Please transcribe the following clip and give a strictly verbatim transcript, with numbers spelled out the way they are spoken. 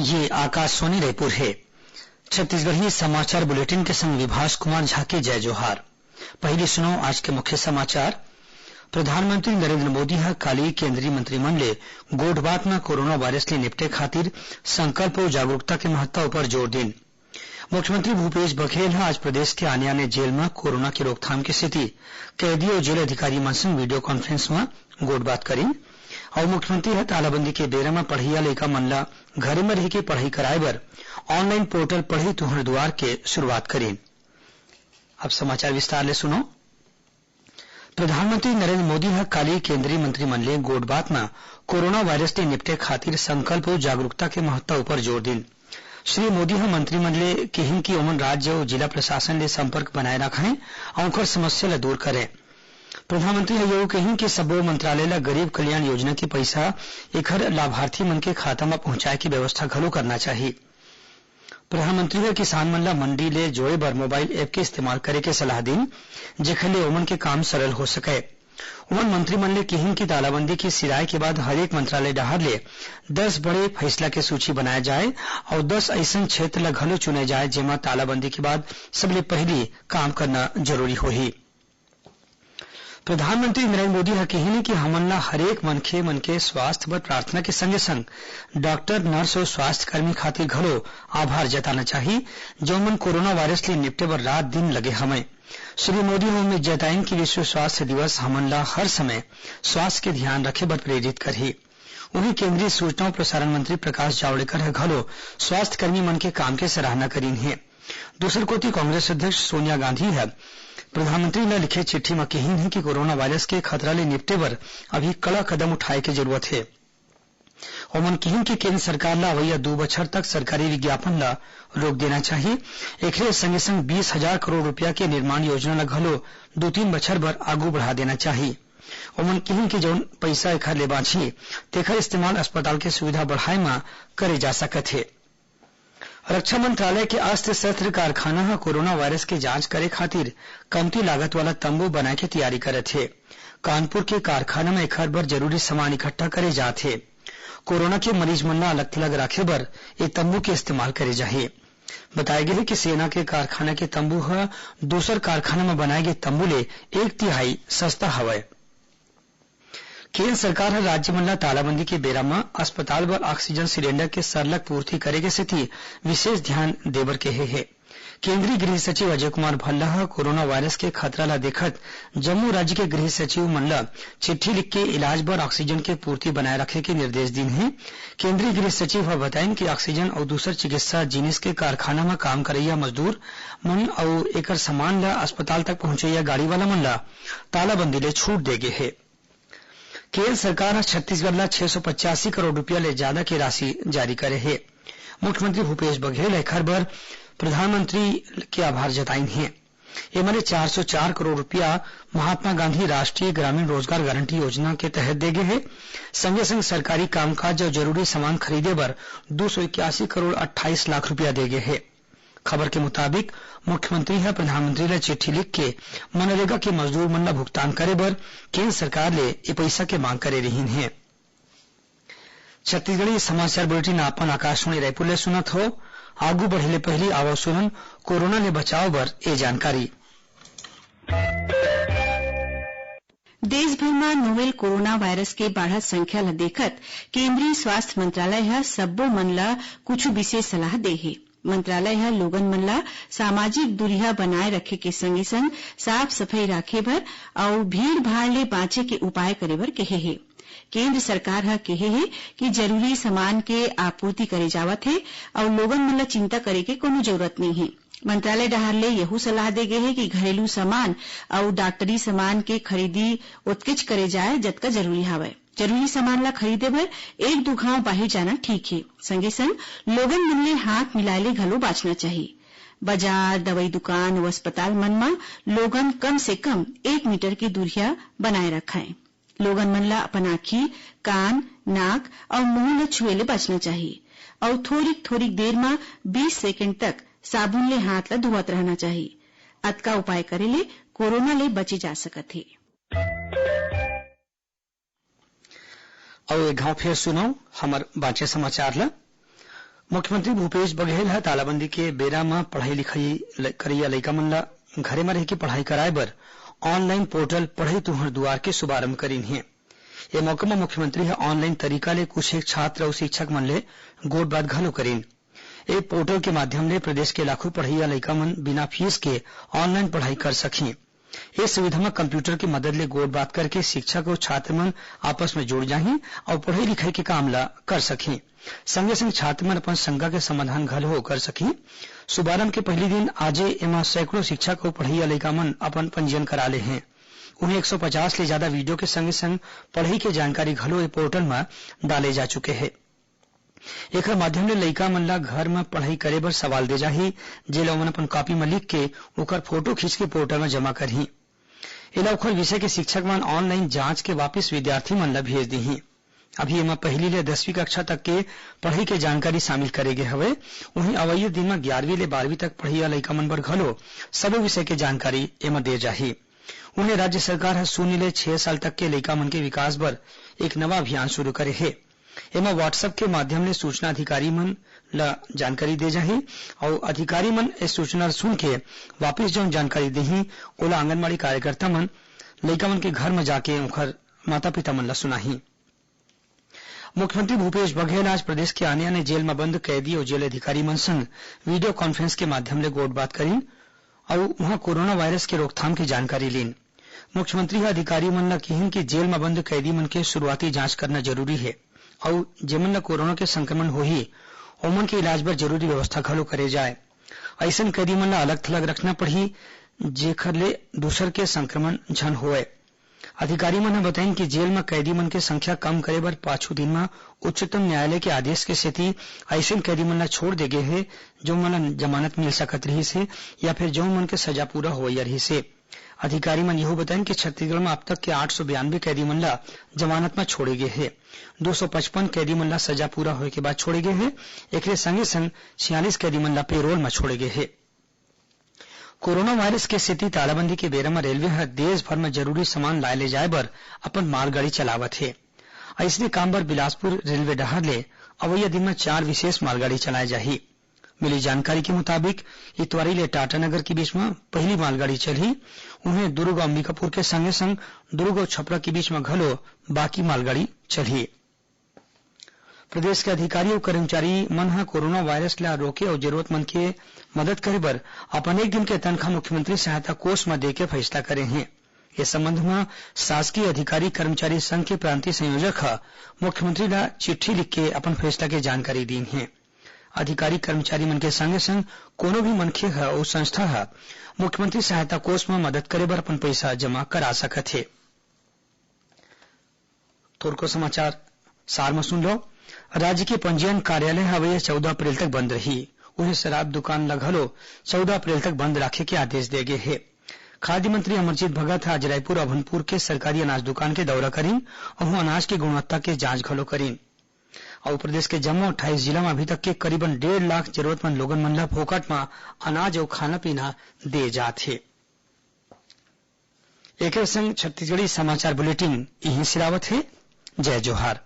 ये आकाशवाणी रायपुर हे। छत्तीसगढ़ी समाचार बुलेटिन के संग विभास कुमार झा के जय जोहार। पहिली सुनव आज के मुख्य समाचार। प्रधानमंत्री नरेंद्र मोदी ह काली केंद्रीय मंत्रिमंडल ले गोठ बात म कोरोना वायरस ले निपटे खातिर संकल्प अउ जागरूकता के महत्ता उपर जोर दिन। मुख्यमंत्री भूपेश बघेल ह आज प्रदेश के आने-आने जेल म कोरोना के रोकथाम के सेती कैदी अउ जेल अधिकारी मन संग वीडियो कॉन्फ्रेंस म गोठबात करिन। अउ मुख्यमंत्री ह तालाबंदी के बेरा म पढ़इया लइका मन ल घरे म रहिके पढ़ई कराए बर ऑनलाइन पोर्टल पढ़ई तुंहर दुआर के शुरुआत करिन। अब समाचार विस्तार ले सुनो। प्रधानमंत्री नरेंद्र मोदी ह काली केंद्रीय मंत्रिमंडल ले गोठ बात म कोरोना वायरस ले निपटे खातिर संकल्प अउ जागरूकता के महत्ता उपर जोर दिन। श्री मोदी ह मंत्रिमंडल ले किहिन कि ओमन राज्य अउ जिला प्रशासन ले संपर्क बनाए राखंय अउ ओखर समस्या ल दूर करंय। प्रधानमंत्री ह एहू कहिन कि सब्बो मंत्रालय ल गरीब कल्याण योजना के पइसा एखर लाभार्थी मन के खाता म पहुंचाए के व्यवस्था घलो करना चाही। प्रधानमंत्री ह किसान मन ल मंडी ले जोड़े बर मोबाइल ऐप के इस्तेमाल करे के सलाह दीन, जेखर ले ओमन के काम सरल हो सकय। ओमन मंत्री मन ले किहिन कि तालाबंदी के सिराए के बाद हरेक मंत्रालय डहार ले दस बड़े फइसला के सूची बनाए जाए अउ दस अइसन क्षेत्र ल घलो चुने जाए, जेमा तालाबंदी के बाद सबले पहिली काम करना जरूरी होही। प्रधानमंत्री नरेंद्र मोदी ह किहिन कि हमन ल हरेक मनखे मन के स्वास्थ्य बर प्रार्थना के संगे-संग डॉक्टर, नर्स अउ स्वास्थ्यकर्मी खातिर घलो आभार जताना चाही, जउन मन कोरोना वायरस ले निपटे बर रात-दिन लगे हवंय। श्री मोदी ह उम्मीद जताइन कि विश्व स्वास्थ्य दिवस हमन ल हर समय स्वास्थ्य के धियान रखे बर प्रेरित करही। उहें, केंद्रीय सूचना अउ प्रसारण मंत्री प्रकाश जावड़ेकर ह घलो स्वास्थ्यकर्मी मन के काम के सराहना करीन हे। दूसर कोति, कांग्रेस अध्यक्ष सोनिया गांधी ह प्रधानमंत्री ल लिखे चिट्ठी म किहिन हे कि कोरोना वायरस के खतरा ले निपटे बर अभी कड़ा कदम उठाए के जरूरत हे। ओमन किहिन कि केंद्र सरकार ल अवइया दू बछर तक सरकारी विज्ञापन ल रोक देना चाही। एखरे संगे-संग बीस हजार करोड़ रुपया के निर्माण योजना ल घलो दू-तीन बछर बर आगू बढ़ा देना चाही। ओमन किहिन कि जउन पइसा एखर ले बांचही, तेखर इस्तेमाल अस्पताल के सुविधा बढ़ाए म करे जा सकत हे। रक्षा मंत्रालय के अस्त्र शस्त्र कारखाना ह कोरोना वायरस के जांच करे खातिर कमती लागत वाला तंबू बनाए के तैयारी करत हे। कानपुर के कारखाना म एखर बर जरूरी सामान इकट्ठा करे जात हे। कोरोना के मरीज मन ल अलग-थलग राखे बर ए तंबू के इस्तेमाल करे जाही। बताय गे हे कि सेना के कारखाना के तंबू ह दूसर कारखाना म बनाए गे तंबू ले एक तिहाई सस्ता हवय। केंद्र सरकार ह राज्य मन ल तालाबंदी के बेरा म अस्पताल बर ऑक्सीजन सिलेंडर के सरलग पूर्ति करे के सेती विशेष ध्यान देबर केहे हे। केंद्रीय गृह सचिव अजय कुमार भल्ला ह कोरोना वायरस के खतरा ल देखत जम्मो राज्य के गृह सचिव मन ल चिट्ठी लिख के इलाज बर ऑक्सीजन के पूर्ति बनाए रखे के निर्देश दीन हे। केंद्रीय गृह सचिव ह बताइन कि ऑक्सीजन अउ दूसर चिकित्सा जिनिस के कारखाना म काम करइया मजदूर मन अउ एकर सामान ल अस्पताल तक पहुंचइया गाड़ी वाला मन ल तालाबंदी ले छूट दे गे हे। केंद्र सरकार ह छत्तीसगढ़ ल छह सौ पचासी करोड़ रुपया ले जादा के राशि जारी करे हे। मुख्यमंत्री भूपेश बघेल ह एखर बर प्रधानमंत्री के आभार जताइन हे। एमा ले चार सौ चार करोड़ रुपया महात्मा गांधी राष्ट्रीय ग्रामीण रोजगार गारंटी योजना के तहत दे गे हे। संगे संग सरकारी कामकाज अउ जरूरी सामान खरीदे बर दू सौ इक्यासी करोड़ अट्ठाईस लाख रुपया दे गे हे। खबर के मुताबिक, मुख्यमंत्री ह प्रधानमंत्री ल चिट्ठी लिख के मनरेगा के मजदूर मन ल भुगतान करे बर केंद्र सरकार ले ए पइसा के मांग करे रिहिन हे। छत्तीसगढ़ी समाचार बुलेटिन आपन आकाशवाणी रायपुर ले सुनत हो। आगू बढ़े ले पहिली आवव सुनन कोरोना ले बचाव बर ए जानकारी। देश भर म नोवेल कोरोना वायरस के बाढ़त संख्या ल देखत केंद्रीय स्वास्थ्य मंत्रालय ह सब्बो मन ल कुछु विशेष सलाह दे हे। मंत्रालय ह लोगन मन ल सामाजिक दूरिहा बनाए रखे के संगे-संग साफ-सफई राखे बर अउ भीड़-भाड़ ले बांचे के उपाय करे बर केहे हे। केंद्र सरकार ह केहे हे कि जरूरी सामान के आपूर्ति करे जावत हे अउ लोगन मन ल चिंता करे के कोनो जरूरत नइ हे। मंत्रालय डहार ले यहू सलाह दे गे हे कि घरेलू सामान अउ डॉक्टरी सामान के खरीदी ओतकेच करे जाए, जतका जरूरी हावय। जरूरी सामान ला खरीदे बर एक दू घांव बाहिर जाना ठीक हे। संगे संग लोगन मन ले हाथ मिलाए ले घलो बांचना चाही। बाजार, दवई दुकान अउ अस्पताल मन म लोगन कम से कम एक मीटर के दूरिहा बनाए रखंय। लोगन मन ला अपन आंखी, कान, नाक अउ मुंह ल छुए ले बचना चाही अउ थोरिक थोरिक देर म बीस सेकेंड तक साबुन ले हाथ ल धोवत रहना चाही। अतका उपाय करे ले कोरोना ले बचे जा सकत हे। अउ एक घांव फेर सुनव हमर बांचे समाचार ल। मुख्यमंत्री भूपेश बघेल ह तालाबंदी के बेरा म पढ़ई लिखई ल-, करइया लइका मन ल घरे म रहिके पढ़ई कराए बर ऑनलाइन पोर्टल पढ़ई तुंहर दुआर के शुभारंभ करीन हे। ए मौका म मुख्यमंत्री ह ऑनलाइन तरीका ले कुछ एक छात्र अउ शिक्षक मन ले गोठ बात घलो करीन। ए पोर्टल के माध्यम ले प्रदेश के लाखों पढ़इया लइका मन बिना फीस के ऑनलाइन पढ़ई कर सकहीं। ए सुविधा म कंप्यूटर के मदद ले गोठ बात करके शिक्षक अउ छात्र मन आपस म जुड़ जाहीं अउ पढ़ई लिखई के काम ल कर सकहीं। संगे संग छात्र मन अपन शंका के समाधान घलो कर सकहीं। शुभारंभ के पहिली दिन आजे एमा सैकड़ों शिक्षक अउ पढ़इया लइका मन अपन पंजीयन करा ले हें। उहें, एक सौ पचास ले जादा वीडियो के संगे संग पढ़ई के जानकारी घलो ए पोर्टल म डाले जा चुके हे। एखर माध्यम ले लइका मन ला घर म पढ़ई करे बर सवाल दे जाही, जेला ओमन अपन कॉपी म लिख के ओकर फोटो खींच के पोर्टल म जमा करही। एला ओखर विषय के शिक्षक मन ऑनलाइन जांच के वापिस विद्यार्थी मन ला भेज दिही। अभी एमा पहिली ले दसवीं कक्षा तक के पढ़ई के जानकारी शामिल करे गे हवय। उहीं अवइया दिन म ग्यारहवीं ले बारहवीं तक पढ़इया लइका मन बर घलो सबो विषय के जानकारी एमा दे जाही। उहें, राज्य सरकार ह शून्य ले छह साल तक के लइका मन के विकास बर एक नवा अभियान शुरू करे हे। एमा WhatsApp के माध्यम ले सूचना अधिकारी मन ल जानकारी दे जाही अउ अधिकारी मन ए सूचना ल सुन के वापिस जउन जानकारी देही, ओला आंगनबाड़ी कार्यकर्ता मन लइका मन के घर म जाके ओखर माता-पिता मन ल सुनाही। मुख्यमंत्री भूपेश बघेल आज प्रदेश के आने-आने जेल म बंद कैदी अउ जेल अधिकारी मन संग वीडियो कॉन्फ्रेंस के माध्यम ले गोठ बात करीन अउ उहां कोरोना वायरस के रोकथाम के जानकारी लीन। मुख्यमंत्री ह अधिकारी मन ल किहीन कि जेल म बंद कैदी मन के शुरुआती जांच करना जरूरी हे अउ जेमन ल कोरोना के संक्रमण होही, ओमन के इलाज बर जरूरी व्यवस्था घलो करे जाए। अइसन कैदी मन ल अलग-थलग रखना पड़ही, जेखर ले दूसर के संक्रमण झन होवय। अधिकारी मन ह बताइन कि जेल म कैदी मन के संख्या कम करे बर पाछू दिन म उच्चतम न्यायालय के आदेश के सेती अइसन कैदी मन ल छोड़ दे गे हे, जउन मन ल जमानत मिल सकत रिहिस हे या फिर जउन मन के सजा पूरा होवइया रिहिस हे। अधिकारी मन यहू बताइन कि छत्तीसगढ़ म अब तक के आठ सौ बयानबे कैदी मन ल जमानत म छोड़े गे हे, दो सौ पचपन कैदी मन ल सजा पूरा होए के बाद छोड़े गे हे। एकरे संगे संग छियालीस कैदी मन ल पेरोल म छोड़े गे हे। कोरोना वायरस के सेती तालाबंदी के बेरा म रेलवे ह देश भर म जरूरी सामान लाए ले जाए बर अपन मालगाड़ी चलावत हे। अइसने काम बर बिलासपुर रेलवे डहार ले अवइया दिन म चार विशेष मालगाड़ी चलाए जाही। मिली जानकारी के मुताबिक, इतवारी ले टाटानगर के बीच म पहिली मालगाड़ी चलही। उहें, दुर्ग अउ अंबिकापुर के संगे संग दुर्ग अउ छपरा के बीच म घलो बाकी मालगाड़ी चलही। प्रदेश के अधिकारी अउ कर्मचारी मन ह कोरोना वायरस ला रोके अउ जरूरतमंद के मदद करे बर अपन एक दिन के तनख्वाह मुख्यमंत्री सहायता कोष म दे के फैसला करे हे। ए संबंध म शासकीय अधिकारी कर्मचारी संघ के प्रांतीय संयोजक ह मुख्यमंत्री ला चिट्ठी लिख के अपन फैसला के जानकारी दीन हे। अधिकारी कर्मचारी मन के संगे संग कोनो भी मनखे ह अउ संस्था ह मुख्यमंत्री सहायता कोष म मदद करे बर अपन पइसा जमा करा सकत हे। थोरको समाचार सार म सुन लो। राज्य के पंजीयन कार्यालय ह अवइया चौदह अप्रैल तक बंद रही। उहें, शराब दुकान ल घलो चौदह अप्रैल तक बंद राखे के आदेश दे गे हे। खाद्य मंत्री अमरजीत भगत ह आज रायपुर अभनपुर के सरकारी अनाज दुकान के दौरा करीन। उहां अनाज के गुणवत्ता के जांच घलो करीन। अउ प्रदेश के जम्मो अट्ठाईस जिला म अभी तक के करीबन डेढ़ लाख जरूरतमंद लोगन मन ल फोकट म अनाज अउ खाना पीना दे जात हे। एकर संग छत्तीसगढ़ी समाचार बुलेटिन इहीं सिरावत हे। जय जोहार।